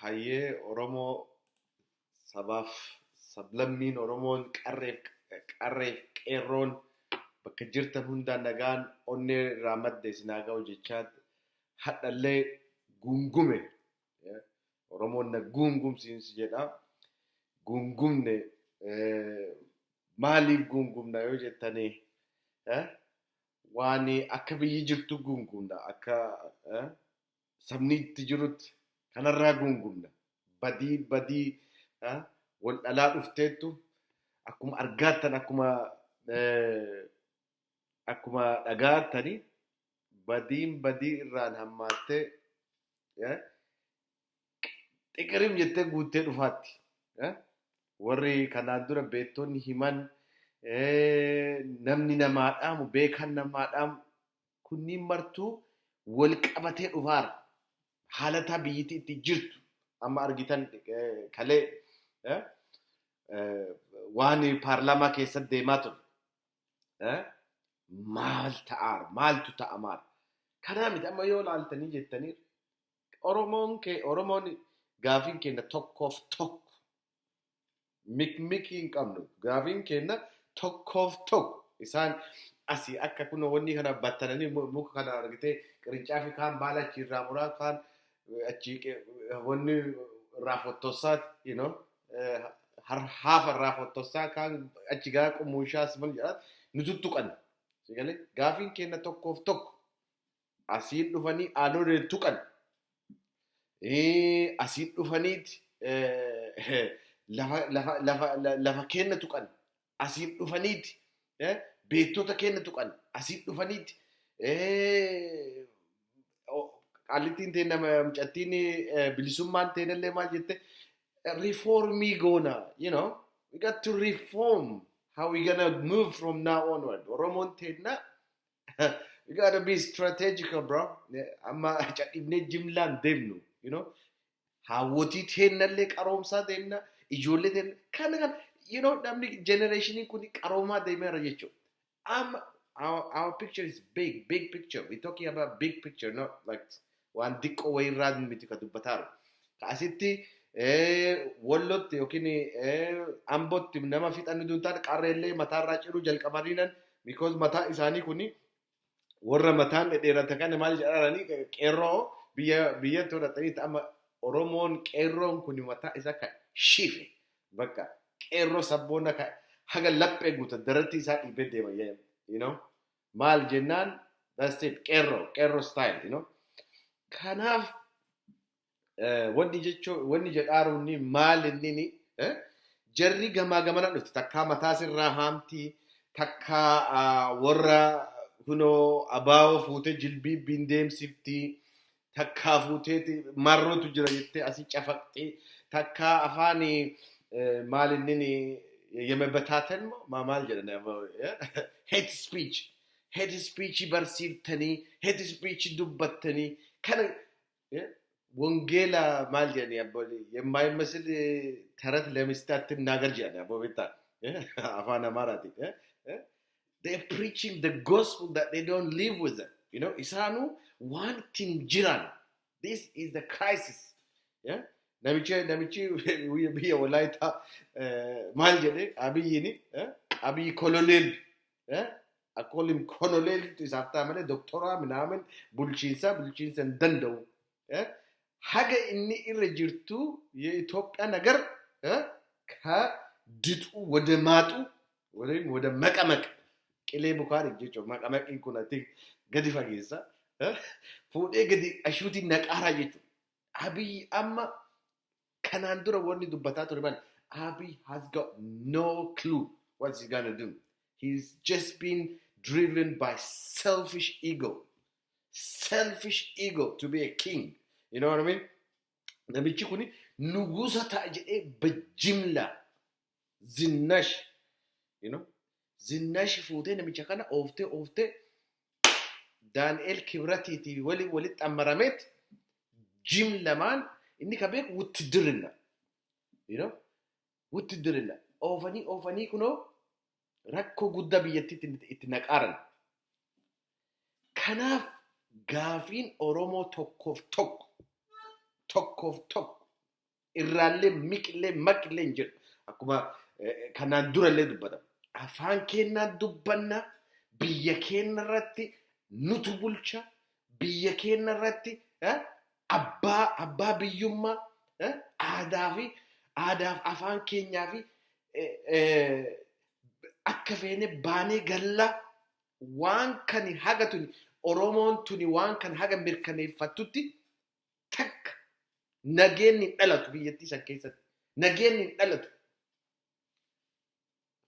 Hayyee, Oromoo sabaaf sablammiin Oromoon, qarreef qeerroon bakka jirtan hundaan nagaan onnee irraa madde isin haa ga'u jechaa, hadhallee guungume, Oromoon na guungumsiinsi jedha. Guungumne. Maaliif guungumna yoo jettanii, waan akka biyyi jirtu guungumna, akka sabni itti jirutti kanarraa guungumna. Badii wal dhalaa dhufteettu akkuma argaattan, akkuma dhagaattani, badiin badii irraan hammaattee xiqirim jettee guuttee dhufaatti. Warri kanaan dura beektonni himan, namni namaa dhaamu, beekan namaa dhaamu, kunniin martuu wal qabatee dhufaara. Haalataa biyyittii itti jirtu amma argitan, kalee waan paarlaamaa keessatti deemaa ture. Maal ta'aara? Maaltu ta'amaara? Kanaa miti, amma yoo laaltanii jettanii, Oromoon kee, Oromoon gaafiin keenya tokkoof tokko, mikmikii hin qabnu. Gaafiin keenya tokkoof tokko. Isaan asii akka kun wanni kana battananii muka kana argitee, qirincaafi kaan baala achi irraa muraa, kaan achi wanni irraa fottossaati, haafa irraa fottossaa, kaan achi gara qumuushaas mal jedhaa nu tuttuqan. Gaafiin keenya tokkoof tokko. Asiin dhufanii aanolee tuqan. Asiin dhufaniiti lafa keenya tuqan. Asiin dhufaniiti beektota keenya tuqan. Asiin dhufaniiti qaallittiin teenya, mucattiin bilisummaan teenyallee maal jette? Reformii goona. We got to reform how we gonna move from now onward. Oromoon teenya, you gotta be strategical, bro. Amma cadhibnee jimlaan deemnu. Haawwotii teennallee qaroomsaa deemna, ijoollee teenna. Kana kan namni generationiin kun qaroomaa deemeera jechuudha. Amma our picture is big, big picture. We talking about big picture, not like waan diqqoo wayirraa miti ka dubbataaru. Ka asitti Wallotti yookiin Ambootti nama fixanni duun taane, qarreellee mataarraa ciruu jalqabanii nan, because mataa isaanii kuni warra mataan dhedheerate kana maal jedhanii, qeerroo biyya biyyatti hodhatanii. Amma Oromoon qeerroon kun mataa isaa ka shife, bakka qeerroo sabboona ka haga laphee guuta daratti isaa dhiibee deema. Maal jennaan, that's it, qeerroo style. Kanaaf wanni jechuu, wanni jedhaaruun maal, inni jarri gamaa gamana dhufte, takkaa mataa sirraa haamtii, takkaa warra kunoo abaa'oo fuutee jilbiibbiin deemsifti, takkaa fuuteeti marrootu jira jettee asii cafaqxi, takkaa afaan maal inni የመበታተን maal jedhan, hate speech barsiiftanii, hate speech dubbattanii, kana wangeela maal jedhani, የማይመስል ተረት ለሚስትህ አትናገር jedhani abbo beektaa afaan Amaaraatiin. They're preaching the gospel that they don't live with it. Isaanuu waan ittiin jiran. This is the crisis. Yeah? Namichi biyya Walaayitaa maal jedhe? Abiyyiin, Abiyyi koloneel, I call him koloneel isaaf ta'a malee doktoraa minaamin bulchiinsa hin danda'u. Haga inni irra jirtu የኢትዮጵያ ነገር ከድጡ ወደ ማጡ ወይም ወደ መቀመቅ፣ qilee mukaan jechuudha. Maqamaqiin kun ati gadi fageessa. Fuudhee gadi ashuutiin naqaaraa jechuudha. Abiyyi amma kanaan dura wanni dubbataa ture maal? Abiy has got no clue what he's gonna do. He's just been driven by selfish ego. Selfish ego to be a king. You know what I mean? Namichi kuni nugusa ta'a jedhee bajjimla zinnash zinnash fuutee namicha kana ooftee ooftee Daani'el Kibratiitii wali walitti xammarameet jimlamaan inni ka beeku wuttiddirina wuttiddirina oofanii oofanii kunoo rakkoo guddaa biyyattiitti itti naqaaran. Kanaaf gaafiin Oromoo tokkoof tokko, tokkoof tokko. Irraallee miqillee maqillee hin jedhu. Akkuma kanaan durallee dubbatama. Afaan keenyaan dubbanna, biyya keenya irratti nutu bulcha, biyya keenya irratti abbaa biyyummaa, aadaa fi aadaaf afaan keenyaa fi akka feene baanee gallaa. Waan kan haga tuni Oromoon tuni waan kan haga mirkaneeffattutti takka nageenni hin dhalatu biyyattii san keessatti. Nageenni hin dhalatu.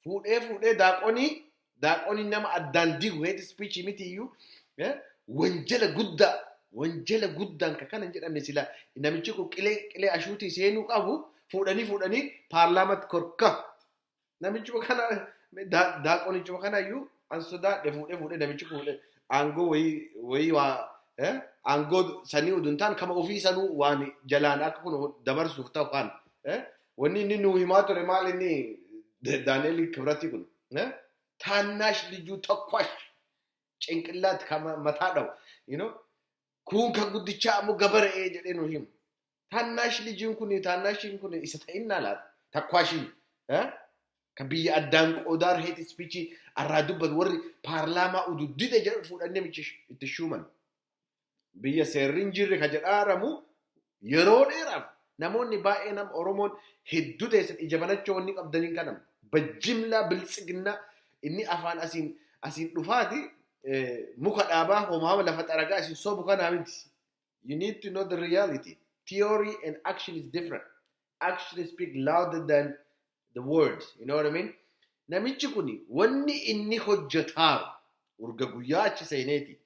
Fuudhee fuudhee daaqonii nama addaan diigu, hate speech miti iyyuu, wanjala guddaa, wanjala guddaan ka kana hin jedhamne sila namichi kun qilee ashuutii seenuu qabu fuudhanii fuudhanii paarlaamatti korka. Namichuma kana, daaqonichuma kana iyyuu an sodaadhe. Fuudhee fuudhee namichi fuudhee aangoo wayii waa aangoo sanii utuu hin kama ofii sanuu waan jalaan akka kun dabarsuuf ta'u kan wanni inni nuu himaa ture maal inni Daani'el Kibrati kun ታናሽ ልጁ ተኳሽ ጭንቅላት mataa dhawu kun kan guddichaa ammoo gabara'ee jedhee nu himu. ታናሽ lijiin kun, ታናሽin kun isa ta'innaa laata takwaashin kan biyya addaan qoodaa hate speech arraa dubbatu, warri paarlaamaa udu dide jedhu fuudhanii namichi itti shuuman. Biyya seerri hin jirre ka jedhaaramu yeroo dheeraaf namoonni baay'ee nama Oromoon hedduu teessan ija banachoo wanni qabdaniin kanam bajjimlaa biltsiginnaa inni afaan asiin dhufaati muka dhaabaa homaa lafa xaragaa isin sobu kanaa miti. You need to know the reality. Theory and action is different. Action speak louder than the words. You know what I mean? Namichi kuni wanni inni hojjetaaru urga guyyaa achi seeneeti.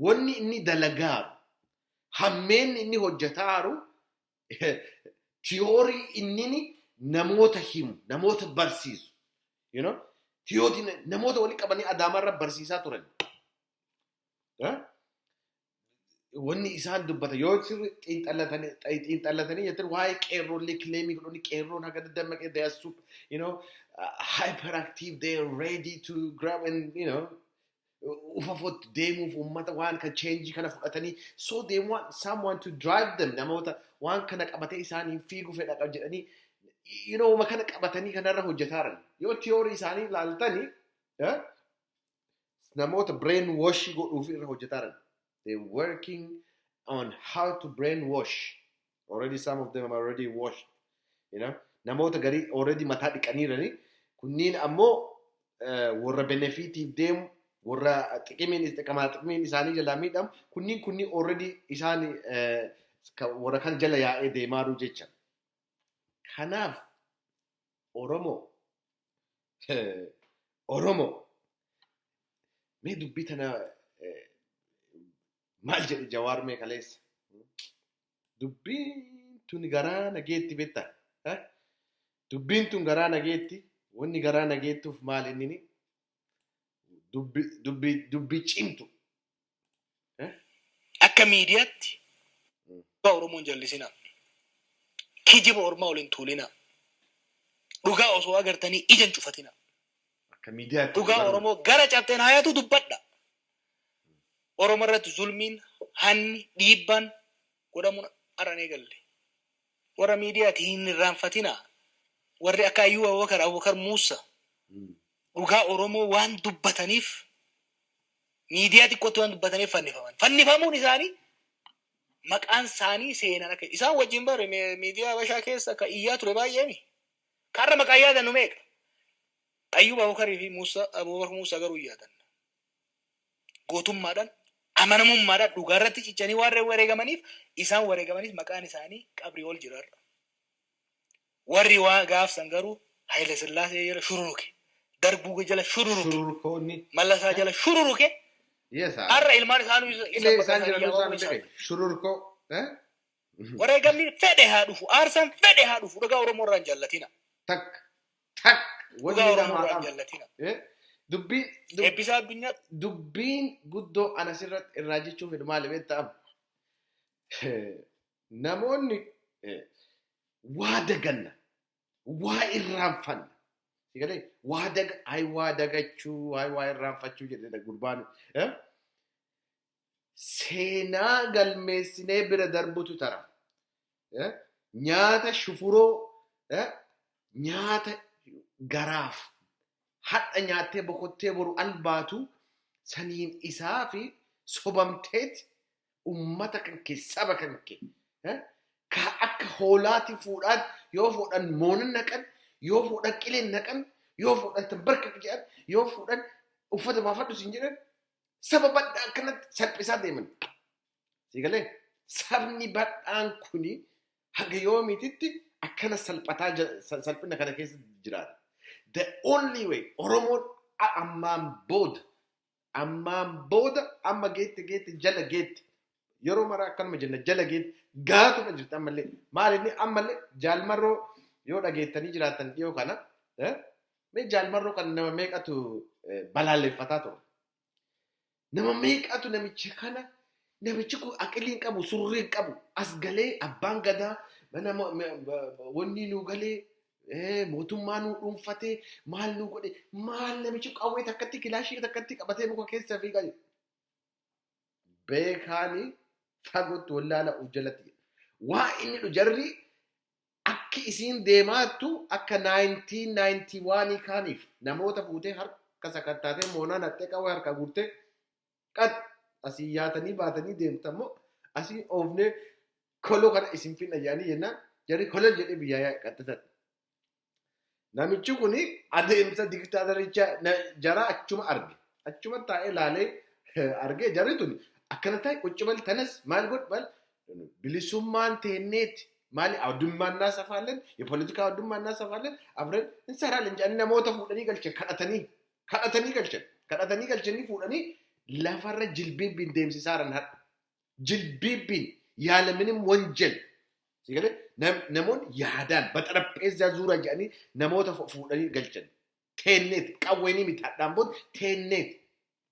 Wanni inni dalagaaru, hammeenni inni hojjetaaru, theory inni namoota himu, namoota barsiisu. Theory namoota walii qabanii Adaamarra barsiisaa turan. Wanni isaan dubbata yoo sirri xiinxallatanii jettan waa'ee qeerroollee claim godhanii qeerroon haga dammaqee, they are super, hyperactive, they are ready to grab and ufafotti deemuuf uummata waan kan change kana fudhatanii, so they want someone to drive them, namoota waan kana qabatee isaaniin fiigu fedha qab jedhanii kana qabatanii kanarra hojjetaaran. Yoo theory isaanii ilaaltanii, namoota brain wash godhuuf irra hojjetaaran. They working on how to brainwash. Already some of them are already washed. Namoota garii already mataa dhiqaniirani. Kunniin ammoo warra benefitiif deemu, warra xiqimiin xiqimiin isaanii jalaa miidhamu, kunniin already isaan warra kan jala yaa'ee deemaaru jecha. Kanaaf Oromoo mee dubbii tana maal jedhe Jawaar mee kaleessa? Dubbiin tun garaa nageetti beektaa? Dubbiin tun garaa nageetti. Wanni garaa nageettuuf maal inni dubbii cimtu. Akka miidiyaatti dhugaa Oromoon jallisinaa. Kijiba Ormaa waliin tuulinaa. Dhugaa osoo agartanii ija hin cufatinaa. Akka miidiyaatti. Dhugaa Oromoo gara cabxeen hayatu dubbadha. Oromoo irratti zulmiin, hanni, dhiibbaan godhamuun har'an eegalle. Warra miidiyaati hin irraanfatinaa. Warri akka Ayyuu Abubakar, Abubakar Muusa dhugaa Oromoo waan dubbataniif, miidiyaa xiqqootti waan dubbataniif fannifaman. Fannifamuun isaanii maqaan isaanii seenan akka isaan wajjin bare miidiyaa Habashaa keessa akka iyyaa ture baay'eemi. Karra maqaa yaadannu meeqa? Ayyuub Abukarii fi Muusaa Abubakar Muusaa garuu yaadanna. Gootummaadhaan, amanamummaadhaan dhugaa irratti cichanii waan wareegamaniif, isaan wareegamaniif maqaan isaanii qabrii ol jira har'a. Warri waa gaafsan garuu Haayile Sillaasee jala shururuke. Darbuu jala shururuke. Shururkoonni. Mallasaa jala shururuke. Yes. Har'a ilmaan isaanii Qilee isaan jiran isaan beeke. Shururkoo. Wareegamni fedhe haa dhufu. Aarsaan fedhe haa dhufu. Dhugaa Oromoo irraa hin jallatina. Takka. Takka. Dhugaa Wanni Oromoo irraa namaa hin jallatina. Dubbii Eebbisaa addunyaa dubbiin guddoo ana sirratti irraa jechuu fedhu maali beektaa? Namoonni waa daganna, waa irraanfanna. Sigalee waa daga ay waa dagachuu ay waa irraanfachuu jedhe gurbaan. Seenaa galmeessinee bira darbutu tara. Nyaata shufuroo, nyaata garaaf hadha nyaattee boqottee boru albaatu saniin isaa fi sobamteet ummata kan kee, saba kan kee ka akka hoolaati fuudhaan, yoo fuudhan moonan naqan, yoo fuudhan qileen naqan, yoo fuudhan tambarka jedhan, yoo fuudhan uffata baafadhu siin jedhan, saba badhaa akkanatti salphisaa deeman. Si galee, sabni badhaan kuni haga yoomiititti akkana salphataa salphina kana keessa jiraata? The only way Oromoon ammaan booda amma geette geette jala geette, yeroo mara akkanuma jenna, jala geette gaatuma jirti. Ammallee maal inni ammallee Jaalmarroo yoo dhageettanii jiraatan dhiyoo kana, mee Jaalmarroo kan nama meeqatu balaaleffataa ture? Nama meeqatu namicha kana, namichi kun aqilii hin qabu, surrii hin qabu, as galee abbaan gadaa mana wanni nu galee, mootummaa nu dhuunfatee, maal nu godhe, maal namichi qawwee takkatti, kilaashii takkatti qabatee muka keessa fiigaa jiru. Beekaanii fagootti wallaala of jalatti. Waa inni dhu jarri akki isiin deemaattu akka 1991 kaaniif namoota fuutee harka sakattaatee, moonaa naqxee, qawwee harka guurtee, qad asii yaatanii baatanii deemtammoo asii oofnee koloo kana isin finna jedhanii jennaan, jarri kolol jedhee biyyaa yaa'e qaxxitan. Namichi kun adeemsa diktaatericha jara achuma arge. Achuma taa'ee laalee argee, jarri tun akkana ta'e qucci bal tanas maal godh maal bilisummaan teenneeti maali አውድማ እናሰፋለን፣ የፖለቲካ አውድማ እናሰፋለን፣ አብረን እንሰራለን jedhanii namoota fuudhanii galchan, kadhatanii kadhatanii galchan, kadhatanii galchanii fuudhanii lafarra jilbiibbiin deemsisaaran hadha. Jilbiibbiin ያለ ምንም ወንጀል namoonni yaadaan በጠረጴዛ ዙሪያ jedhanii namoota fuudhanii galchan. Teenneet qawweenii miti, hadhaan booda teenneet.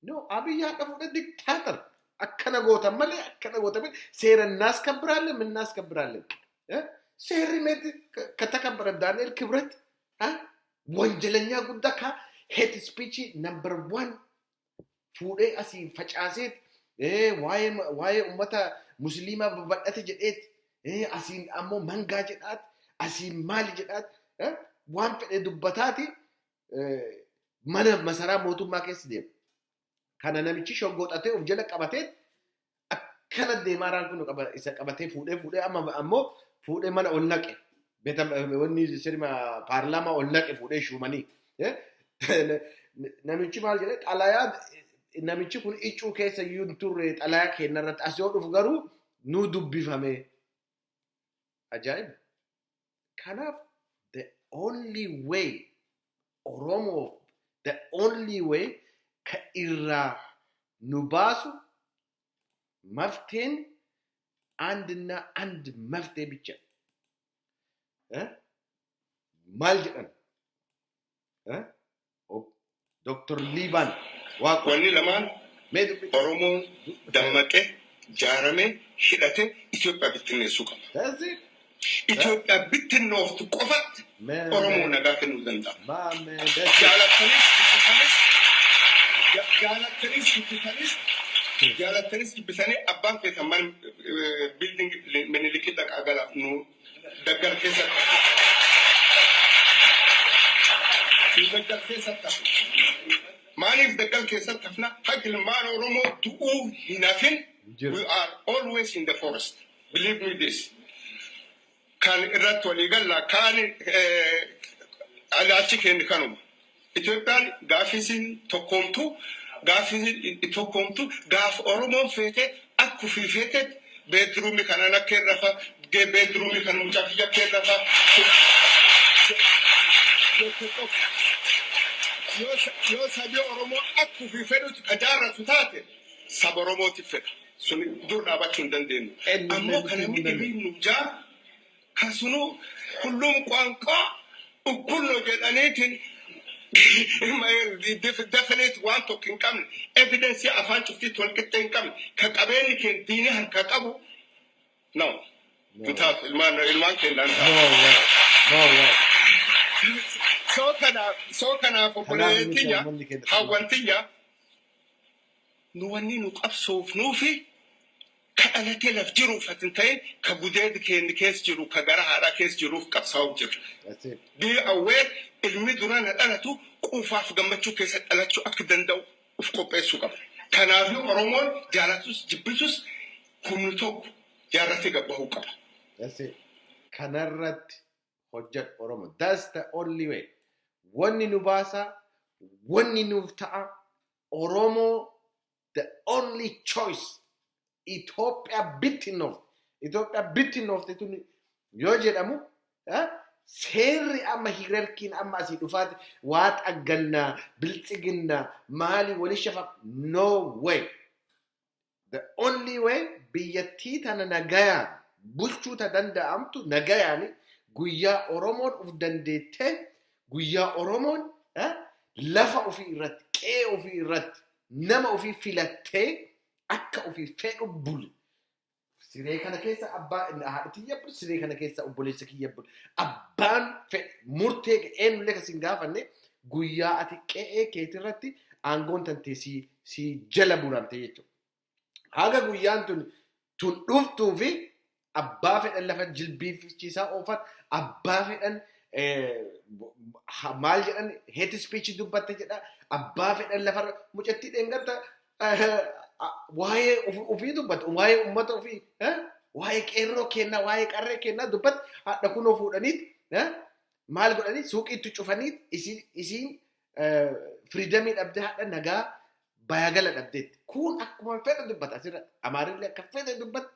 No, Abiyyi hadha fuudhee diktaator. Akkana gootan malee, akkana gootan malee seera እናስከብራለን፣ ምን እናስከብራለን? Seerri meeti ከተከበረ ዳንኤል ክብረት ወንጀለኛ guddaa ka hate speech number one fuudhee asiin facaaseet, waa'ee ummata musliimaa babal'ate jedheet, asiin ammoo mangaa jedhaat, asiin maali jedhaat, waan fedhe dubbataati mana masaraa mootummaa keessa deema. Kana namichi shoggoxatee of jala qabatee akkana deemaa raan kun isa qabatee fuudhee fuudhee amma ammoo fuudhee mana ol naqe. Wanni sirma paarlaamaa ol naqe fuudhee shuumanii. Namichi maal jedhee, xalayaa namichi kun iccuu keessa iyyuu hin turre, xalayaa kenna irratti as yoo dhufu garuu nu dubbifame. Ajaa'iba! Kanaaf the only way Oromoo, the only way ka irraa nu baasu መፍትሄን አንድና አንድ መፍትሄ ብቻ። Maal jedhan Dr. Liban Waaqoo? Wanni lamaan Mee dubbi. Oromoon dammaqee jaaramee hidhatee Itoophiyaa bittinneessuu qaba. That's it. Itoophiyaa bittinnooftu qofatti Man, Oromoo nagaa kennuu danda'a. Man, that's it. Jaalattanis jibbitanis, jaalattanis jibbitanis, jaalattanis jibbitanii, abbaan keessan mana building Minilikii dhaqaa gala, nu daggal keessatti hafna. Nu daggal keessatti hafna. Maaliif daggal keessatti hafna? Haga ilmaan Oromoo du'uu hin hafin, Jiru. we are always in the forest. Believe me this. Kan irratti walii galla kaan ilaalchi keenya kanuma. Itoophiyaan gaafisiin tokkoomtu, gaafisiin tokkoomtu gaaf Oromoon feete akka ofii feetetti bedroomii kanan akka irra rafa, bedroomii kan mucaa kiyya akka irra rafa jette qofa. Yoo sabi Oromoo akka ofii fedhutti ka jaarratu taate, saba Oromootiif fedha. Sun dur dhaabachuu hin dandeenyu. Eenyullee Ammoo nutti kan himuu namni hin danda'u. dhibiin nu jaa kasunuu ሁሉም ቋንቋ እኩል ነው jedhaniitiin definite waan tokko hin qabne, evidence afaan cuftiitti wal qixxee hin qabne, ka qabeenyi keenya diinii harka qabu, no, No. hin taatu, ilmaan keenya hin No taatu. way. No way. Soo kanaaf Kanaaf obboleeyyan nuti tiyya, uummanni keenya hawwan tiyya, nu wanni nu qabsoofnuufi Ka dhalatee laf jiruuf ati hin ta'in, ka gudeed keenya keessa jiru, ka gara haadhaa keessa jiruuf qabsaa'u jira. That's it. Be aware, ilmi duraan dhalatu quufaaf gammachuu keessa dhalachuu akka danda'u uf qopheessuu qaba. Kanaafuu Oromoon jaalatus jibbitus humni tokko jaarratee gabbahuu qaba. That's it. Kanarratti hojjedhu, Oromo. That's the only way. Wanni nu baasa, wanni nuuf ta'a, Oromoo, the only choice. Itoophiyaa bittinnoofte. Itoophiyaa bittinnoofte tun yoo jedhamu, seerri amma hierarchy n amma asii dhufaati waa xaggannaa, biltsiginnaa, maali wali shafa, no way. The only way biyyattii tana nagayaan bulchuu ta danda'amtu nagayaan guyyaa Oromoon uf dandeettee, guyyaa Oromoon lafa ofii irratti, qe'ee ofii irratti, nama ofii filattee akka ofii fedhu bulu. Siree kana keessa abbaa haadha tiyya bulu, siree kana keessa obboleessa kiyya bulu. Abbaan fedhe murtee eenyullee kan sin gaafanne, guyyaa ati qe'ee keetirratti aangoon tantee si jala buramte jechuudha. Haga guyyaan tun dhuftuu fi abbaa fedhan lafa jilbiifichiisaa oofan, abbaa fedhan maal jedhan, hate speech dubbatte jedha, abbaa fedhan lafarra mucattii dheengatta waa'ee ofii dubbatu, waa'ee uummata ofii, waa'ee qeerroo kennaa, waa'ee qarree kennaa dubbatti, hadha kunoo fuudhaniit maal godhanii suuqiitti cufaniit isiin freedom ii dhabdee hadha nagaa bayagala dhabdeetti. Kun akkuma fedhe dubbata asirratti. Amaarillee akka fedhe dubbata.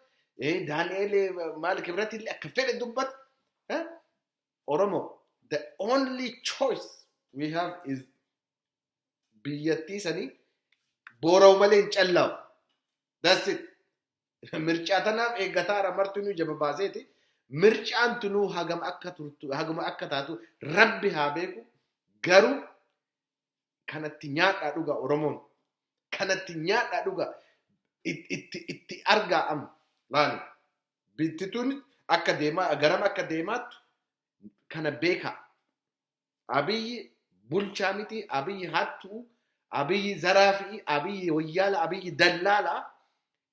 Daani'eel maal Kibratillee akka fedhe dubbata. Oromo, the only choice we have is biyyattii sanii boora'u malee hin callaa'u. That's it. Mircaa tanaaf eeggataara martinuu jaba baaseeti. Mircaan tunuu hagam akka turtu, hagam akka taatu Rabbi haa beeku. Garuu kanatti nyaadhaa dhuga, Oromoon. Kanatti nyaadhaa dhuga. Itti argaa amma. Laali. Bittituun akka deemaa, garam akka deemaattu kana beekaa. Abiyyi bulchaa miti, Abiyyi hattuu, Abiyyi zaraafi, Abiyyi wayyaala, Abiyyi dallaala.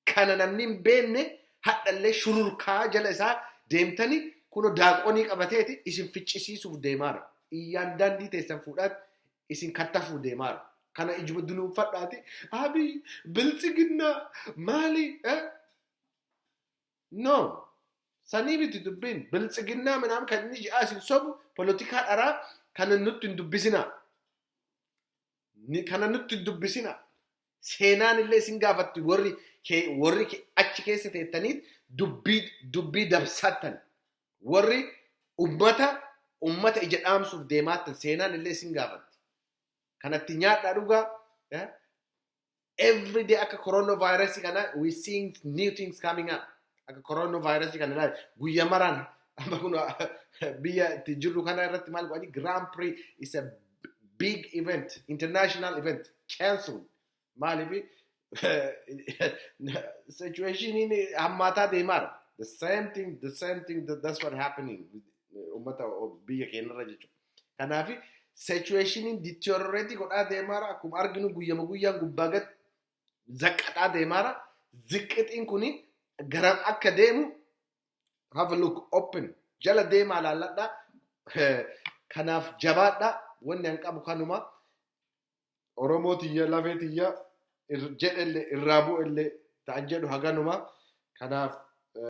Kana namni hin beekne hadhallee shururkaa jala isaa deemtanii kuno daaqonii qabateeti isin ficcisiisuuf deemaara. Iyyaan daandii teessan fuudhaatti isin kattafuuf deemaara. Kana ijuma dunuunfadhaati. Abiy biltsiginnaa maali? No. Sanii miti dubbiin. Biltsiginnaa minaam kan inni ji'aa isin sobu polotikaa dharaa kana nutti hin dubbisinaa. Kana nutti hin dubbisinaa. Seenaan illee isin gaafatti, warri achi keessa teettaniit dubbii dabsattan. Warri ummata ija dhaamsuuf deemaattan seenaan illee isin gaafatti. Kanatti nyaadhaa dhugaa. Every day akka coronavirus kana we seeing new things coming up. Akka coronavirus kana ilaali. Guyya maraan amma kun biyya itti jirru kana irratti maal godhani, Grand Prix is a big event, international event, cancelled. Maaliif? Situation hammaataa deemaara. The same thing, the same thing, that's what happening ummata biyya keenyarra jechuudha. Kanaaf situation deteriorate godhaa deemaara, akkuma arginu guyyama guyyaan gubbaa gad zaqqaxaa deemaara. Ziqqixiin kuni garam akka deemu have a look, open jala deemaa laalladhaa. Kanaaf jabaadhaa, wanni an qabu kanuma. Oromoo tiyya, lafee tiyya jedhellee irraa bu'ellee ta'an jedhu haganuma. Kanaaf